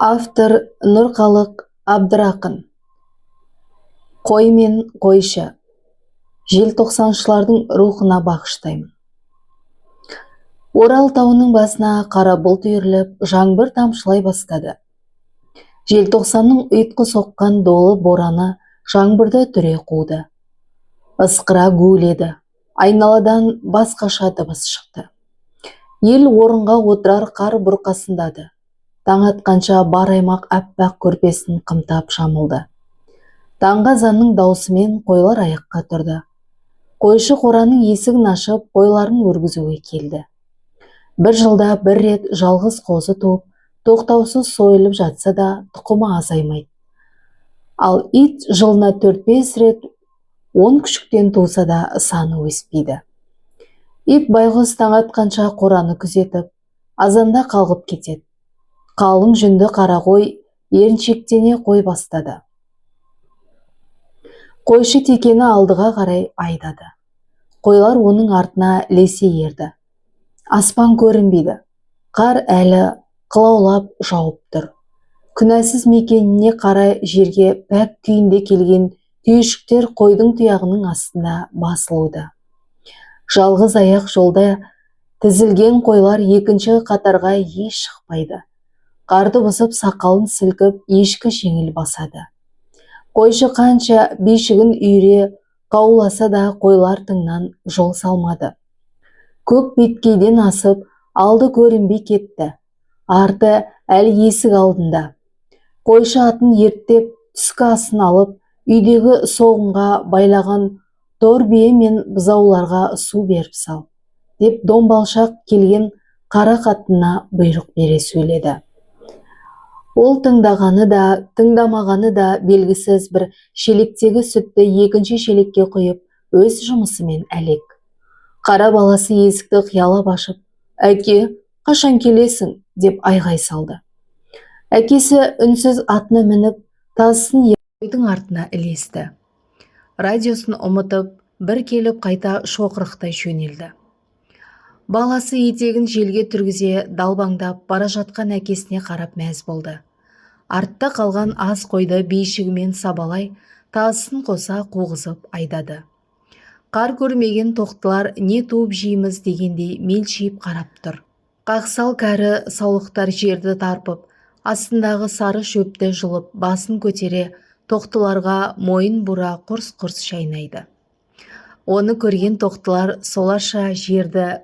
Автор Нұрқалық Абдрақын. Қой мен қойшы. Желтоқсаншылардың рухына бағыштаймын. Орал тауының басына қара бұлт үйіріліп, жаңбыр тамшылай бастады. Желтоқсанның ұйытқы соққан долы бораны жаңбырды түре қуды. Ысқыра гуіледі. Айналадан басқаша дыбыс шықты. Ел орынға отырар қар бұрқасындады. Таң атқанша бар аймақ аппақ көрпесін қымтап жамылды. Таңғы азанның даусымен қойлар аяққа тұрды. Қойшы қораның есігін ашып, қойларын өргізуге келді. Бір жылда бір рет жалғыз қозы туып, тоқтаусыз сойылып жатса да, тұқымы азаймайды. Ал ит жылына 4-5 рет 10 күшіктен туса да, саны өспейді. Ит байғұс таң атқанша қораны күзетіп, азанда қалғып кетеді. Қалың жүнді қара қой еріншектене қой бастады. Қойшы текені алдыға қарай айдады. Қойлар оның артына ілесе ерді. Аспан көрінбейді. Қар әлі қылаулап жауып тұр. Күнәсіз мекеніне қарай жерге пәк күйінде келген түйешіктер қойдың тұяғының астында басылуда. Жалғыз аяқ жолда тізілген қойлар екінші қатарға еш шықпайды. Қарды бұзып, сақалын сілкіп, ешкі жеңіл басады. Қойшы қанша бишігін үйіре қауласа да, қойлар тыңнан жол салмады. Көк беткейден асып, алды көрінбей кетті. Арты әлі есік алдында. Қойшы атын ерттеп, түскі асын алып, үйдегі соғымға байлаған тор бие мен бұзауларға су беріп сал, деп домбалшақ келген қара қатынына бұйрық бере сөйледі. Ол тыңдағаны да, тыңдамағаны да белгісіз, бір шелектегі сүтті екінші шелекке құйып, өз жұмысымен әлек. Қара баласы есікті қиялап ашып, «Әке, қашан келесің?» деп айғай салды. Әкесі үнсіз атына мініп, тазысын қойдың артына ілесті. Радиосын ұмытып, бір келіп қайта шоқырақтай жөнелді. Баласы етегін желге түргізе далбаңдап бара жатқан әкесіне қарап мәз болды. Артта қалған аз қойды бишігімен сабалай, тазысын қоса қуғызып айдады. Қар көрмеген тоқтылар не туып жейміз дегендей мелшиіп қарап тұр. Қақсал кәрі саулықтар жерді тарпып, астындағы сары шөпті жұлып, басын көтере тоқтыларға мойын бұра құрс-құрс шайнайды. Оны көрген тоқтылар соларша жерді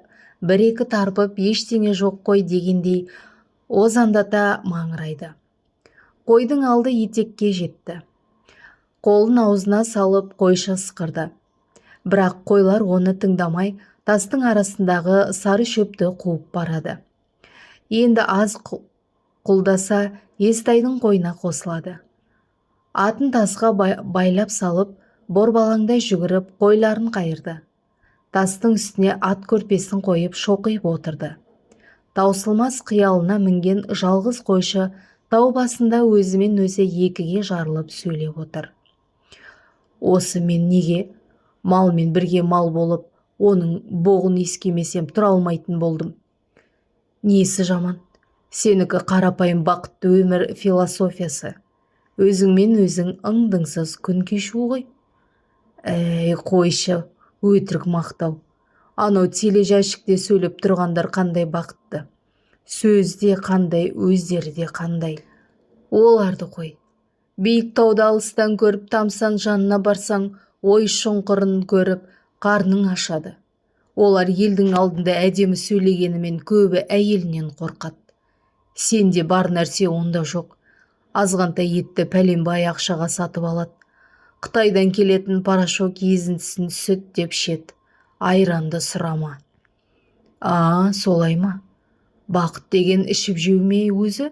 бір-екі тарпып, ештеңе жоқ қой дегендей озандата маңырайды. Қойдың алды етекке жетті. Қолын аузына салып, қойшы ысқырды. Бірақ қойлар оны тыңдамай, тастың арасындағы сары шөпті қуып барады. Енді аз құлдаса, Естайдың қойына қосылады. Атын тасқа байлап салып, борбалаңдай жүгіріп, қойларын қайырды. Тастың үстіне ат көрпесін қойып, шоқиып отырды. Таусылмас қиялына мінген жалғыз қойшы тау басында өзімен өзі екіге жарылып сөйлеп отыр. Осы мен неге малмен бірге мал болып, оның боғын иіскемесем тұра алмайтын болдым? Несі жаман? Сенікі қарапайым бақытты өмір философиясы. Өзіңмен өзің ың-дыңсыз күн кешу ғой. Әй, қойшы, өтірік мақтау. Анау тележәшікте сөйлеп тұрғандар қандай бақытты. Сөз де қандай, өздері де қандай. Оларды қой. Биік тауды алыстан көріп тамсан, жанына барсаң, ой шұңқырын көріп, қарның ашады. Олар елдің алдында әдемі сөйлегенімен, көбі әйелінен қорқады. Сенде бар нәрсе онда жоқ. Азғантай етті пәленбай ақшаға сатып алады. Қытайдан келетін порошок езіндісін сүт деп ішеді. Айранды сұрама. А, солай ма? Бақыт деген ішіп жеу ме өзі?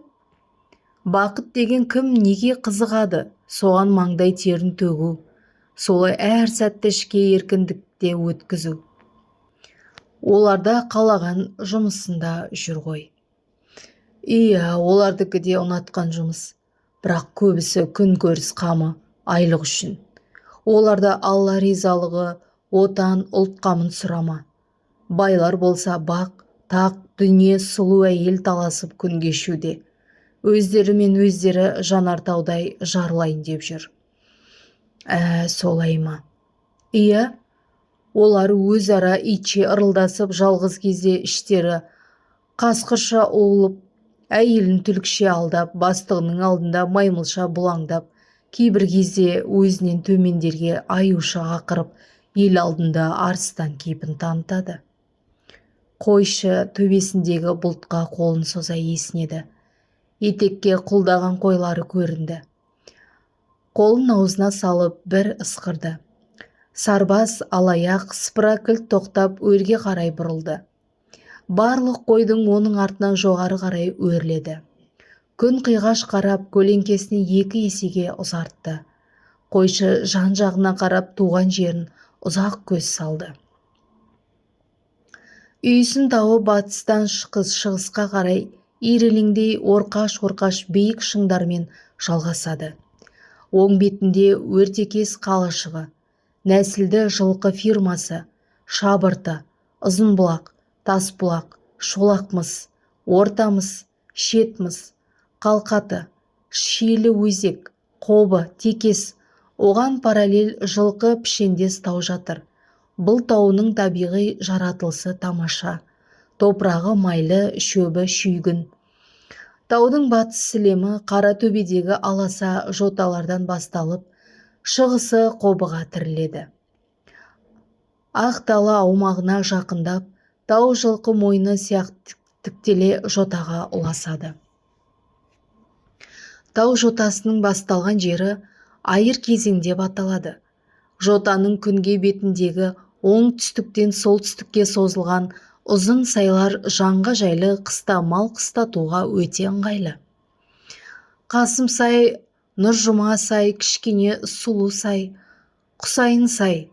Бақыт деген кім неге қызығады, соған маңдай терін төгу. Солай әр сәтті ішкі еркіндікте өткізу. Оларда қалаған жұмысында жүр ғой. Иә, олардікі де ұнатқан жұмыс. Бірақ көбісі күн көріс қамы, айлық үшін. Оларда Алла ризалығы, отан, ұлт қамын сұрама. Байлар болса бақ, тақ, дүние, сұлу әйел таласып күн кешуде. Өздерімен өздері жанартаудай жарылайын деп жүр. Ә, солай ма? Иә, олар өзара итше ырылдасып, жалғыз кезде іштері қасқырша ұлып, әйелін түлкіше алдап, бастығының алдында маймылша бұлаңдап, кейбір кезде өзінен төмендерге аюша ақырып, ел алдында арыстан кейпін танытады. Қойшы төбесіндегі бұлтқа қолын соза есінеді. Етекке құлдаған қойлары көрінді. Қолын аузына салып бір ысқырды. Сарбас алаяқ сыпыра кілт тоқтап, өрге қарай бұрылды. Барлық қойдың оның артынан жоғары қарай өрледі. Күн қиғаш қарап, көлеңкесін екі есеге ұзартты. Қойшы жан-жағына қарап, туған жерін ұзақ көз салды. Үйсін тауы батыстан шығысқа қарай ирелеңдей орқаш-орқаш биік шыңдармен жалғасады. Оң бетінде Ортекес қалашығы, нәсілді жылқы фирмасы, Шабырты, Ұзынбұлақ, Тасбұлақ, Шолақмыс, Ортамыс, Шетмыс, Қалқаты, Шилі өзек, Қобы, Текес, оған параллель жылқы пішендес тау жатыр. Бұл тауының табиғи жаратылысы тамаша. Топырағы майлы, шөбі шүйгін. Таудың батыс сілемі Қаратөбедегі аласа жоталардан басталып, шығысы Қобыға тіреледі. Ақ дала аумағына жақындап, тау жылқы мойны сияқты тіктеле жотаға ұласады. Тау жотасының басталған жері Айыр кезең деп аталады. Жотаның күнгей бетіндегі оңтүстіктен солтүстікке созылған ұзын сайлар жанға жайлы, қыста мал қыстатуға өте ыңғайлы. Қасым сай, Нұржұма сай, Кішкене Сұлу сай, Құсайын сай,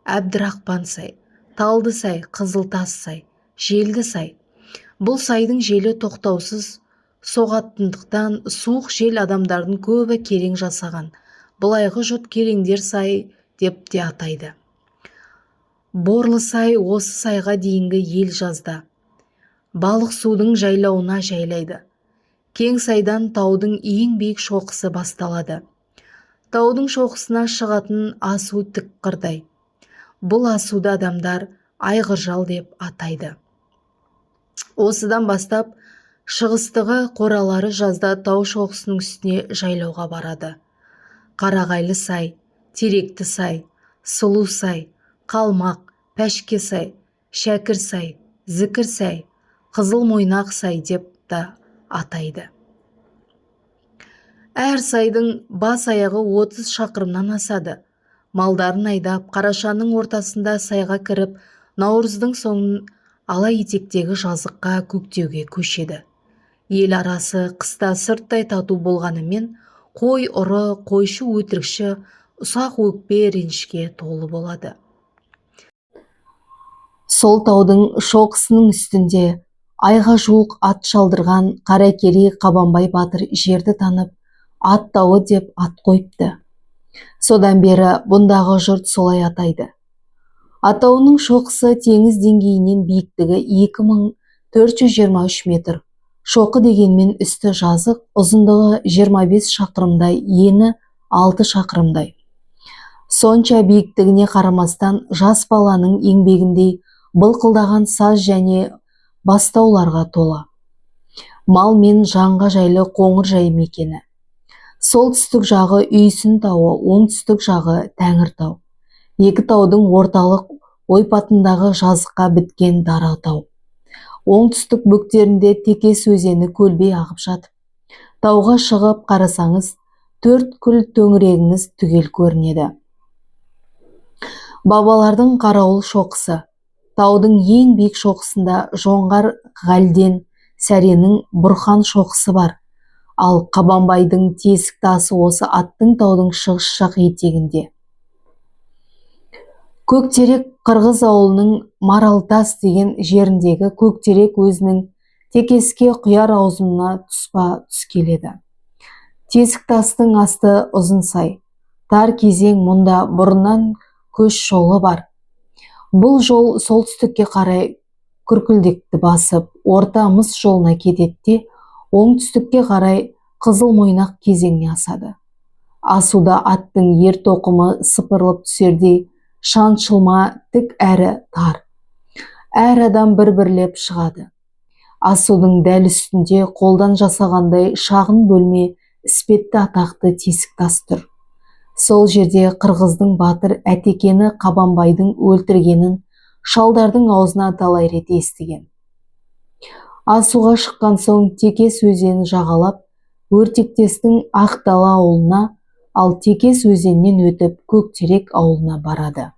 Әбдірақпан сай, Талды сай, Қызылтас сай, Желді сай. Бұл сайдың желі тоқтаусыз соғатындықтан суық жел адамдардың көбі керең жасаған. Былайғы жұрт кереңдер сай деп те атайды. Борлы сай осы сайға дейінгі ел жазда балық судың жайлауына жайлайды. Кең сайдан таудың ең биік шоқысы басталады. Таудың шоқысына шығатын асу тік қырдай. Бұл асуды адамдар Айғыржал деп атайды. Осыдан бастап шығыстығы қоралары жазда тау шоқысының үстіне жайлауға барады. Қарағайлы сай, Теректі сай, Сұлу сай, Қалмақ, Пәшке сай, Шәкір сай, Зікір сай, Қызыл Мойнақ сай деп та атайды. Әр сайдың бас аяғы 30 шақырымнан асады. Малдарын айдап, қарашаның ортасында сайға кіріп, наурыздың соңын ала етектегі жазыққа көктеуге көшеді. Ел арасы қыста сырттай тату болғанымен, қой ұры, қойшы өтірікші, ұсақ өкпе ренішке толы болады. Сол таудың шоқысының үстінде айға жуық ат шалдырған Қаракерей Қабанбай батыр жерді танып, Ат тауы деп ат қойыпты. Содан бері бұндағы жұрт солай атайды. Атауының шоқысы теңіз деңгейінен биіктігі 2423 метр. Шоқы дегенмен үсті жазық, ұзындығы 25 шақырымдай, ені 6 шақырымдай. Сонша биіктігіне қарамастан жас баланың еңбегіндей былқылдаған саз және бастауларға тола. Мал мен жанға жайлы Қоңыржай мекені. Солтүстік жағы Үйсін тауы, оңтүстік жағы Тәңір тау. Екі таудың орталық ойпатындағы жазыққа біткен дара тау. Оңтүстік бөктерінде Текес өзені көлбей ағып жатып. Тауға шығып қарасаңыз, төрт күл төңірегіңіз түгел көрінеді. Бабалардың Қарауыл шоқысы. Таудың ең биік шоқысында жоңғар Ғалден Сәренің Бұрхан шоқысы бар. Ал Қабанбайдың тесік тасы осы аттың таудың шығыс жақ етегінде. Көктерек қырғыз ауылының Маралтас деген жеріндегі Көктерек өзінің Текеске құяр аузына тұспа тұс келеді. Тесік тастың асты ұзын сай. Тар кезең, мұнда бұрыннан көш жолы бар. Бұл жол солтүстікке қарай Күркілдекті басып, Орта Мыс жолына кетеді де, оңтүстікке қарай Қызыл Мойнақ кезеңіне асады. Асуда аттың ер тоқымы сыпырылып түсердей шаншылма, тік әрі тар. Әр адам бір-бірлеп шығады. Асудың дәл үстінде қолдан жасағандай шағын бөлме іспетті атақты тесік тас тұр. Сол жерде қырғыздың батыр Әтекені Қабанбайдың өлтіргенін шалдардың аузына талай рет естіген. Асуға шыққан соң Текес өзенін жағалап, Өртектестің Ақ Дала ауылына, ал Текес өзенінен өтіп, Көктерек ауылына барады.